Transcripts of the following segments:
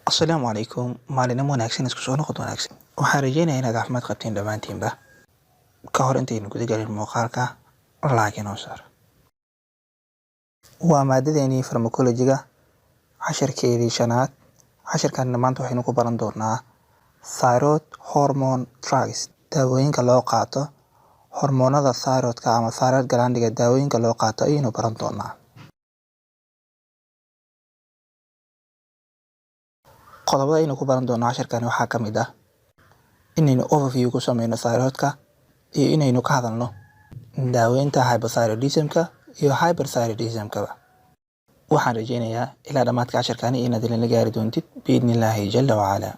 Asalaamu calaykum, maalinimo wanaagsan, isku soo noqod wanaagsan. Waxaan rajeynayaa inaad caafimaad qabtiin dhammaantiinba. Ka hor intaynu guda galin muuqaalka, like inoo saar. Waa maadadeenii pharmacology-ga, casharkeedii shanaad. Casharkan maanta waxaynu ku baran doonaa thyroid hormone drugs, daawooyinka loo qaato hormoonada thyroid-ka ama thyroid gland-iga. Daawooyinka loo qaato ayaynu baran doonaa. Qodobada aynu ku baran doono casharkani waxaa ka mid ah inaynu overview ku sameyno thyroid-ka iyo inaynu ka hadalno daaweynta hypothyroidism-ka iyo hyperthyroidism-kaba. Waxaan rajeynayaa ilaa dhammaadka casharkani inaad ilala gaari doontid, biidnillaahi jalla wacalaa.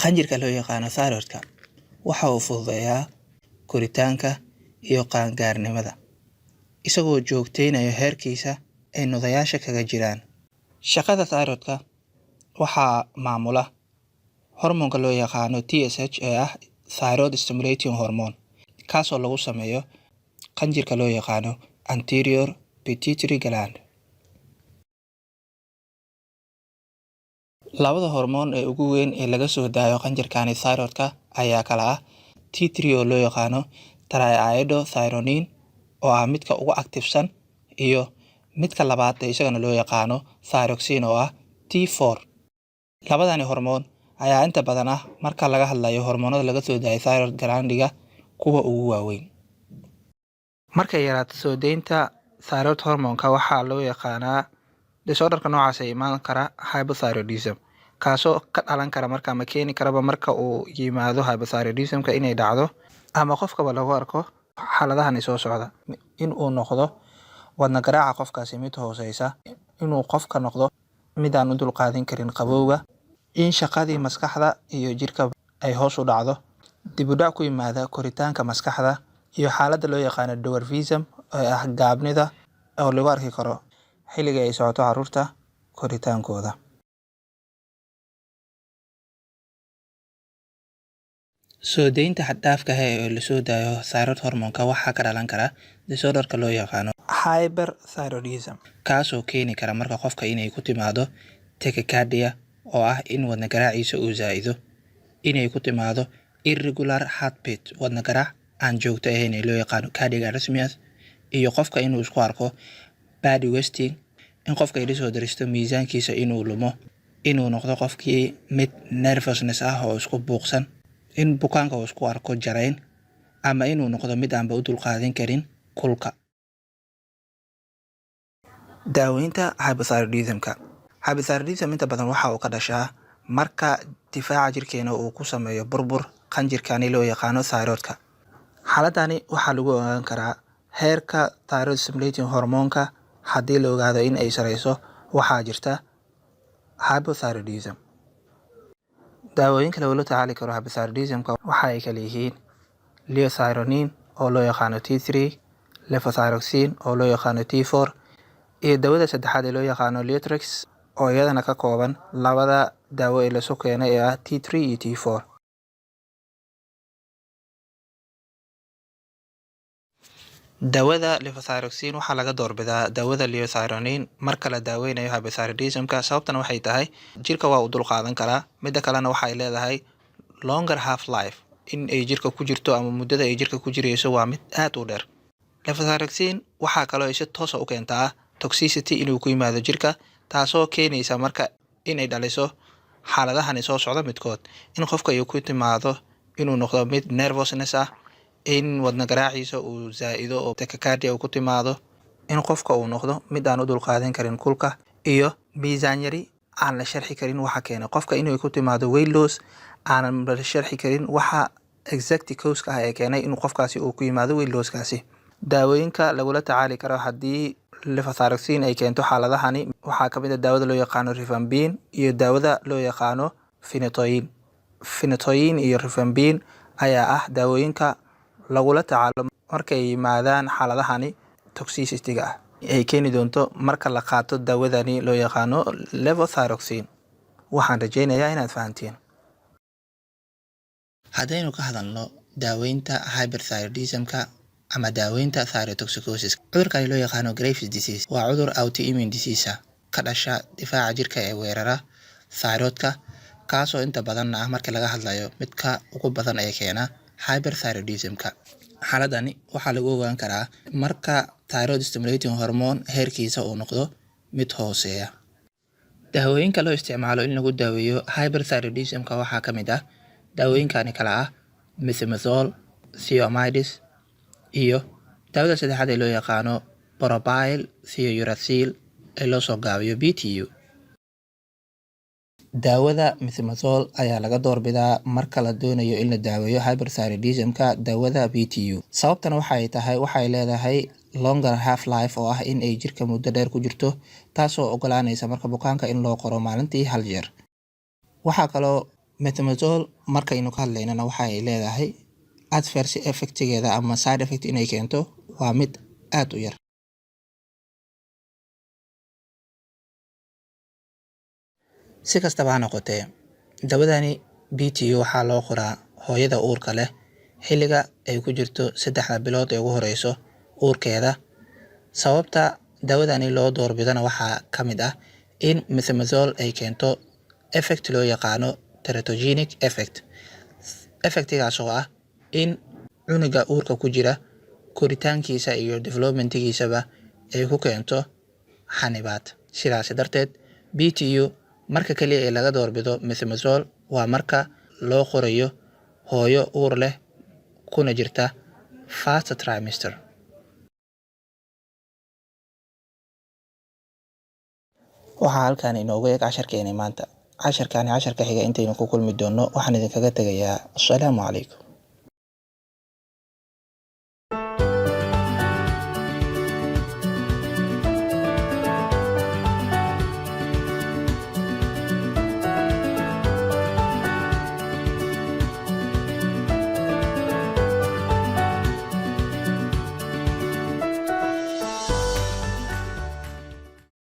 Qanjirka loo yaqaano thyroid-ka waxa uu fududeeyaa koritaanka iyo qaangaarnimada, isagoo joogteynaya heerkiisa ay nudayaasha kaga jiraan. Shaqada thyroid-ka waxaa maamula hormoonka loo yaqaano TSH ee ah thyroid stimulating hormone, kaasoo lagu sameeyo qanjirka loo yaqaano anterior pituitary gland. Labada hormoon ee ugu weyn ee laga soo daayo qanjirkani thyroid-ka ayaa kala ah T3 oo loo yaqaano triiodothyronine, oo ah midka ugu active-san, iyo midka labaad ee isagana loo yaqaano thyroxine oo ah T4. Labadani hormoon ayaa inta badan ah, marka laga hadlayo hormoonada laga soo daayo thyroid gland-iga, kuwa ugu waaweyn. Markay yaraato soo deynta thyroid hormone-ka, waxaa loo yaqaanaa disorderka noocaas ee imaan kara hypothyroidism, kaasoo ka dhalan kara marka ama keeni karaba marka uu yimaado hypothyroidism-ka inay dhacdo ama qofkaba lagu arko xaaladahani soo socda: in uu noqdo wadna garaaca qofkaasi mid hooseysa, inuu qofka noqdo mid aan u dulqaadan karin qabowga, in shaqadii maskaxda iyo jirka ay hoos u dhacdo, dib u dhac ku yimaada koritaanka maskaxda, iyo xaaladda loo yaqaano dwarfism ee ah gaabnida oo lagu arki karo xilliga ay socoto carruurta koritaankooda. Soo deynta xad dhaafka ah ee lasoo daayo thyroid hormone-ka waxaa ka dhalan kara disorderka loo yaqaano hyperthyroidism, kaasoo keeni kara marka qofka inay ku timaado tachycardia, oo ah in wadna garaaciisa uu zaa'ido, inay ku timaado irregular heartbeat, wadna garaac aan joogto ahayn ee loo yaqaano cardiac arrhythmias, iyo qofka inuu isku arko body wasting, in qofka ay la soo daristo miisaankiisa inuu lumo, inuu noqdo qofkii mid nervousness ah oo isku buuqsan, in bukaanka uu isku arko jarayn, ama inuu noqdo mid aanba u dulqaadan karin kulka. Daaweynta hypothyroidism-ka. Hypothyroidism inta badan waxa uu ka dhashaa marka difaaca jirkeena uu ku sameeyo burbur qanjirkani loo yaqaano thyroid-ka. Xaaladani waxaa lagu ogaan karaa heerka thyroid stimulating hormone-ka. Haddii la ogaado in ay sareyso, waxaa jirta hypothyroidism. Daawooyinka lagula tacaali karo hypothyroidism-ka waxa ay kala yihiin liothyronine oo loo yaqaano T3, levothyroxine oo loo yaqaano T4, iyo dawada saddexaad ee loo yaqaano Liotrix, oo iyadana ka kooban labada daawo ee lasu keenay ee ah T3 iyo T4. Dawada levothyroxine waxaa laga doorbidaa dawada liothyronine marka la daaweynayo hypothyroidism-ka. Sababtana waxay tahay jirka waa uu dul qaadan karaa, midda kalena waxay leedahay longer half life, in ay jirka ku jirto ama muddada ay jirka ku jirayso waa mid aad u dheer. Levothyroxine waxaa kaloo ay si toosa u keentaa toxicity inuu ku yimaado jirka, taasoo keenaysa marka inay dhaliso xaaladahani soo socda midkood: in qofka ay ku timaado inuu noqdo mid nervousness ah, in wadna garaaciisa uu zaa'ido oo tachycardia uu ku timaado, in qofka uu noqdo mid aan u dulqaadan karin kulka, iyo miisaan yari aan la sharxi karin waxa keenay, qofka inay ku timaado weight loss aanan la sharxi karin waxa exact cause-ka ah ee keenay inuu qofkaasi uu ku yimaado weight loss-kaasi. Daawooyinka lagula tacaali karo haddii levothyroxine ay keento xaaladahani waxaa ka mid ah daawada loo yaqaano rifampin iyo daawada loo yaqaano phenytoin. Phenytoin iyo rifampin ayaa ah daawooyinka lagula tacaalo markay yimaadaan xaaladahani toxicity-ga ah ay keeni doonto marka la qaato daawadani loo yaqaano levothyroxine. Waxaan rajeynayaa inaad fahanteen. Haddaynu ka hadalno daaweynta hyperthyroidism-ka ama daaweynta thyrotoxicosis, cudurkani loo yaqaano Graves disease waa cudur autoimmune disease ah, ka dhasha difaaca jirka ee weerara thyroidka, kaasoo inta badan ah marka laga hadlayo midka ugu badan ee keena hyperthyroidism-ka. Xaaladani waxaa lagu ogaan karaa marka thyroid stimulating hormone heerkiisa uu noqdo mid hooseeya. Daawooyinka loo isticmaalo in lagu daaweeyo hyperthyroidism-ka waxaa ka mid ah daawooyinkani kala ah methimazole, thioamides iyo daawada saddexaad ee loo yaqaano propyl thiouracil ee loo soo gaabiyo PTU. Daawada methimazole ayaa laga doorbidaa marka la doonayo in la daaweeyo hyperthyroidism-ka daawada PTU. Sababtana waxay tahay waxay leedahay longer half life, oo ah in ay jirka muddo dheer ku jirto, taasoo ogolaanaysa marka bukaanka in loo qoro maalintii hal jeer. Waxaa kaloo methimazole markaynu ka hadlaynana waxa ay leedahay adverse effect-geeda ama side effect inay keento waa mid aad u yar. Si kastaba ha noqotee, dawadani PTU waxaa loo qoraa hooyada uurka leh xilliga ay ku jirto 3da bilood ee ugu horeyso uurkeeda. Sababta dawadani loo doorbidana waxaa ka mid ah in methimazole ay keento effect loo yaqaano teratogenic effect. Effect-gaas oo ah in cunuga uurka ku jira koritaankiisa iyo development-giisaba ay ku keento xanibaad. Sidaasi darteed, PTU marka kaliya ee laga doorbido methimazole waa marka loo qorayo hooyo uur leh kuna jirta first trimester. Waxaa halkan inoogu eg casharkeeni maanta. Casharkani casharka xiga intaynu ku kulmi doono, waxaan idinkaga tegayaa asalaamu calaykum.